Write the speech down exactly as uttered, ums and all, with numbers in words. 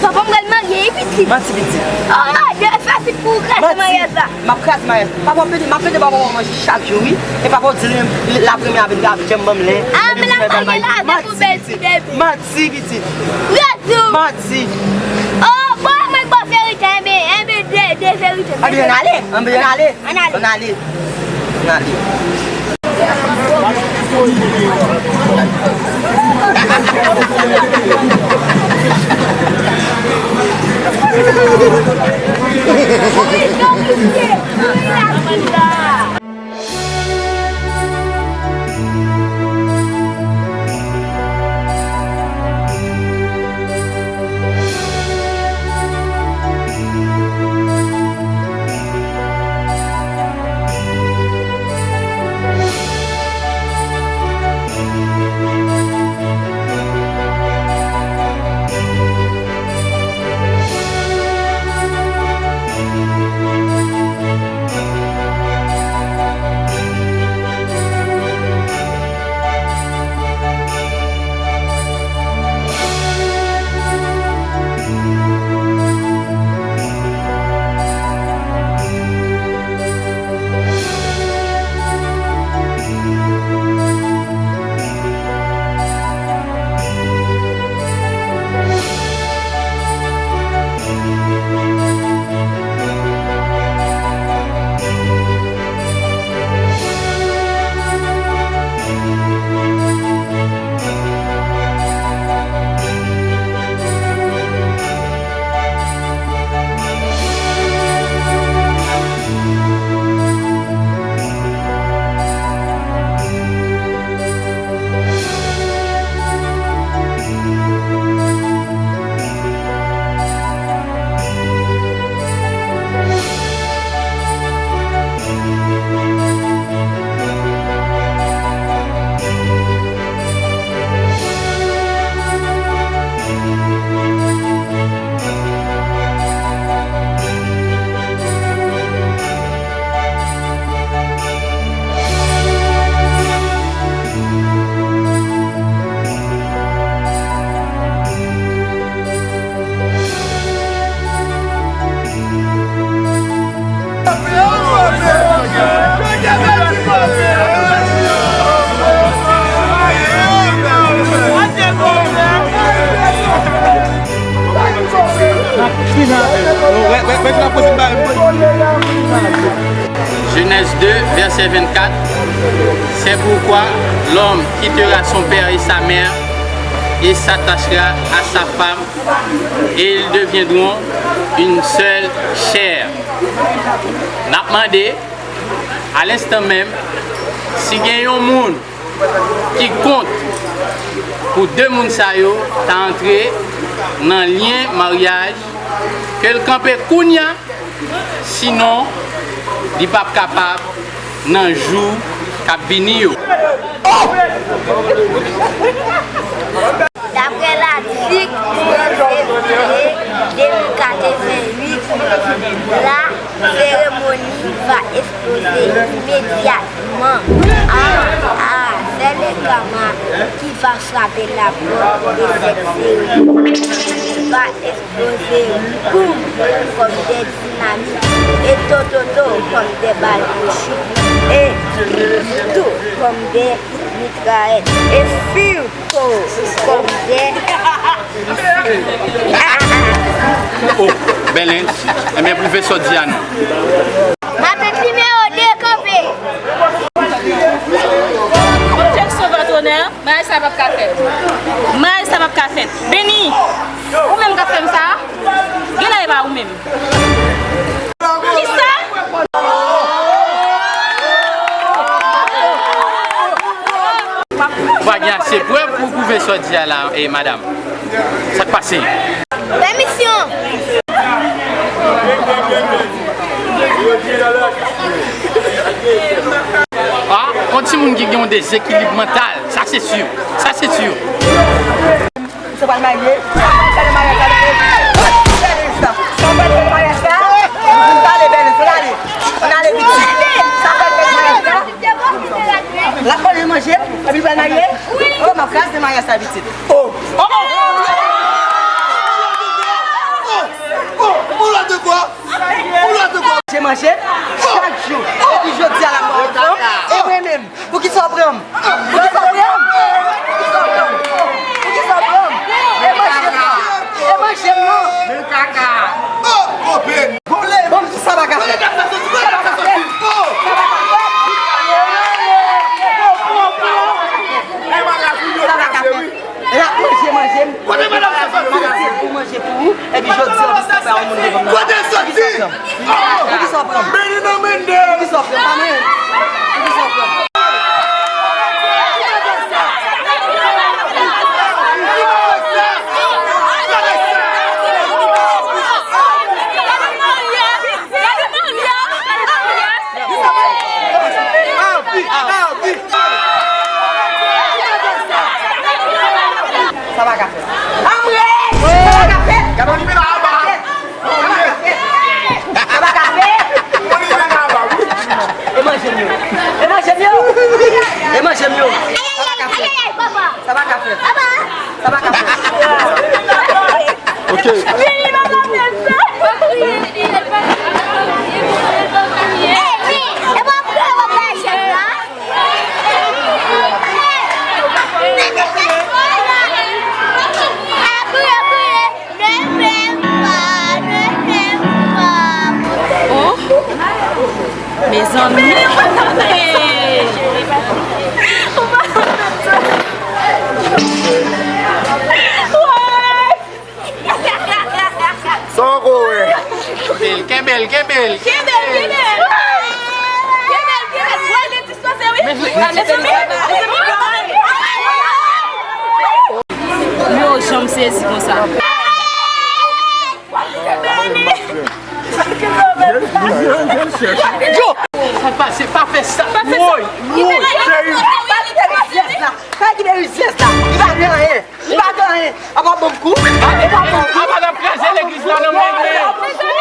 Papa m pral marye, wi, pitit. Manti, pitit. Oh, Bondye, fasil pou ou kraze maryaj la. M ap kraze maryaj. Papa, m pede, m ap pede papa w manje chak jou, wi. E papa w di l, l ap renmen avè l, l ap janm ban m lè. Ah, men l ap marye la avèk yon bèl ti bebe. Manti, pitit. Manti. Oh, bon, mwen ba w verite, enben, enben, de, de verite. Anben, ann ale, anben, ann ale. Ann ale. Ann ale. Ann ale. Genèse deux, verset vingt-quatre, c'est pourquoi l'homme quittera son père et sa mère et s'attachera à sa femme, et ils deviendront une seule chair. N ap mande, a lenstan menm, si gen yon moun ki kont pou de moun sa yo ta antre nan lyen maryaj, ke l kanpe kounye a, sinon, li p ap kapab nan jou k ap vini yo. Daprè ladik trant fevriye de mil katreventuit, la seremoni va eksploze imedyatman. Ah, ah, c'est le karma qui va frapper la porte de cette série. Va eksploze boum kòm de dinamit e tototo kòm de bal de chit e tou kòm de mitrayèt e fiw kòm de misil. Oh, Bèlens, enben, pwouve sa w di a non. Matant nimewo de kanpe. Objection, votre honneur. Maryaj sa p ap ka fèt. Maryaj sa p ap ka fèt. Beni, ou menm k ap fè m sa? Genlè e pa ou menm. Kisa? Ou pa gen ase prèv pou pwouve sa w di a la, eh, madanm? Sa k pase? Pèmisyon! Ah, yon timoun ki gen yon dezekilib mantal, sa se si, sa se si. Misye pral marye. Sa pral fè nan maryaj la, Bèlens? Sa pral fè nan maryaj la? Ann ale, Bèlens, ann ale. Ann ale, pitit. Sa pral fè nan maryaj la? L ap ban nou manje, epi l pral marye? Oh, m ap kraze maryaj sa, pitit. Oh. Oh, oh. Mache chak jou. Epi jodi a la mò anfan. E mwen menm. Poukisa w pran m? Poukisa w pran m? Poukisa w pran m? Poukisa w pran m? E manje m nan. E manje m nan. Men kaka. Bon, bon, bon. Bon, sa pa ka fèt. Sa pa ka fèt. Sa pa ka fèt. Sa pa ka fèt. L ap manje manje m. Kote madanm sa soti? Pou manje pou ou, epi jodi a, ou dispansè yon moun devan nan. Kote soti? Poukisa w pran m? Beni nan mende. Poukisa w pran m? Pa mwen. Poukisa w pran m? Anvi, anvi. Sa pa ka fèt. Anmwey! Sa pa ka fèt. Gade w li menm anba. Sa pa ka fèt. Sa pa ka fèt. Ou li menm anba, wi. E manje m yo. E manje m yo. E manje m yo. Sa pa ka fèt. Sa pa ka fèt. Sa pa ka fèt. Ok. Oh, mezanmi. Sa w ko wè? Kenbe l, kenbe l, kenbe l. Kenbe l, kenbe l. Kenbe l, kenbe l. Wè, li dispoze, wi. Mezanmi, mezanmi. Yo, jan m sezi konsa. Yo! Pa pase, pa fè sa. Woy, woy, cheri. Pa kite rizyèz la. Pa kite rizyèz la. Li pa gen anyen. Li pa gen anyen. Apa bon kou. Apa bon kou. Apa n ap kraze legliz la nan men mwen.